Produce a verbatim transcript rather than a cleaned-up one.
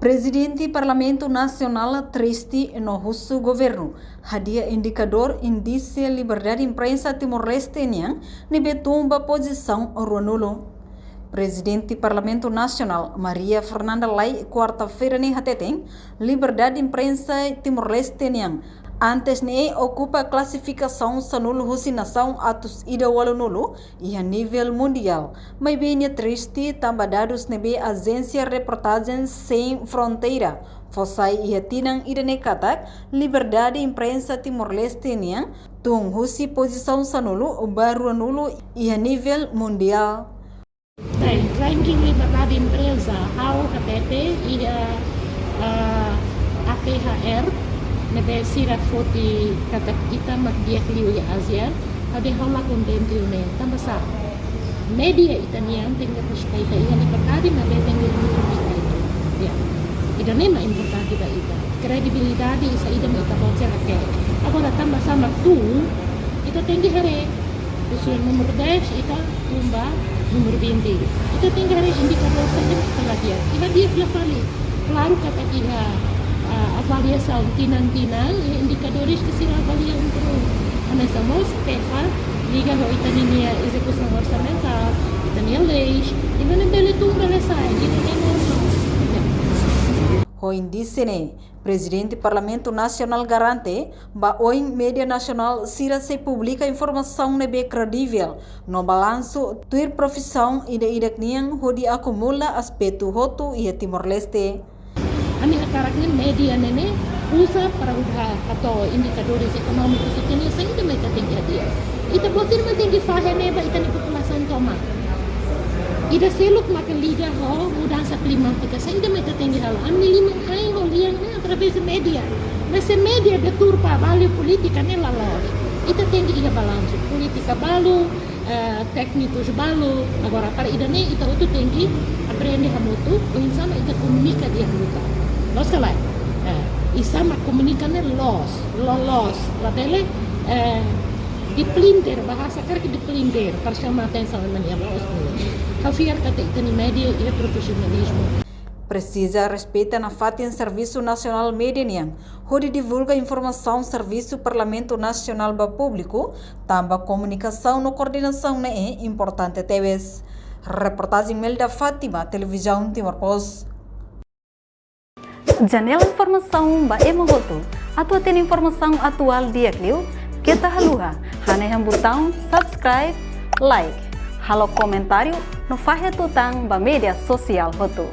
Prezidente Parlamentu Nasionál triste no husu governu hadi'a indikadór índise liberdade imprensa Timor-Leste nian ne'ebé tun ba pozisaun ruanulu. Prezidente Parlamentu Nasionál, Maria Fernanda Lay, kuarta-feira ne'e hateten, liberdade imprensa Timor-Leste nian antes ne'e okupa klasifikasaun sanulu husi nasaun atus ida ualunulu iha nivel mundiál. Maibé nia triste tanba dadus ne'ebé Ajénsia Reportajen Sein Fronteira fó sai iha tinan ida-ne'e katak liberdade imprensa Timor-Leste nian tun husi pozisaun sanulu ba ruanulu iha nivel mundiál. Bem, ranking liberdade imprensa, ha'u hatete iha, ah, A P H R, ne'ebé sira foti katak ita mak di'ak liu iha ASEAN, ha'u dehan ha'u la kontente ho ne'e, tanba sá? Média ita-nian tenke respeita iha liberdade, maibé tenke respeita. Ya. Ida-ne'e mak importante ba ita. Kredibilidade saida mak ita-boot sira hakerek. Agora, tanba sá mak tun, ita tenke haree. Husi númeru dez, ita tun ba númeru vinte. Ita tenke haree indikadór saida mak ita la di'ak. Ita di'ak la fali. Klaru katak iha, ah, avaliasaun tinan-tinan, iha indikadores ke sira avalia um por um. Hanesan mós PEFA, liga ho ita-nia ezekusaun orsamentál, ita-nia leis, ida-ne'e bele tun bele sa'e, ida-ne'e normál. Ho índise ne'e, Prezidente Parlamentu Nasionál garante ba oin média nasionál sira sei publika informasaun ne'ebé kredivel no balansu tuir profisaun ida-idak nian hodi akumula aspetu hotu iha Timor-Leste. Ami hakarak ne'e média ne'e ne'e uza para hodi hato'o indikadores ekonómikus ita-nian saida mak ita tenke hadi'a. Ita-boot sira mak tenke fahe ne'e ba ita-nia populasaun tomak. Ida seluk mak liga ho mudansa klimátika, saida mak ita tenke halo. Ami liman ain ho lian ne'e através de média. Mas se média deturpa balu polítika ne'e la loos. Ita tenke iha balansu. Polítika balu, eh, téknikus balu. Agora, para ida-ne'e ita hotu tenke aprende hamutuk, oinsá mak ita komunika di'ak liután. Loos ka lae? Eh, oinsá mak komunika ne'e loos, loloos, labele, eh, diplintir, bahasa karik diplintir, para xama atensaun ema nia loos. Ha'u fiar katak ita-nia média iha profisionalizmu. Presiza respeita nafatin Servisu Nasionál Média nian hodi divulga informasaun servisu Parlamentu Nasionál ba públiku, tanba komunikasaun no koordenasaun ne'e importante tebes. Reportajen Melda Fátima, Televizaun Timor Post. Janela informasaun ba ema hotu. Atu hatene informasaun atuál di'ak liu, keta haluha hanehan butaun subscribe, like, halo komentáriu no fahe tutan ba média sosiál hotu.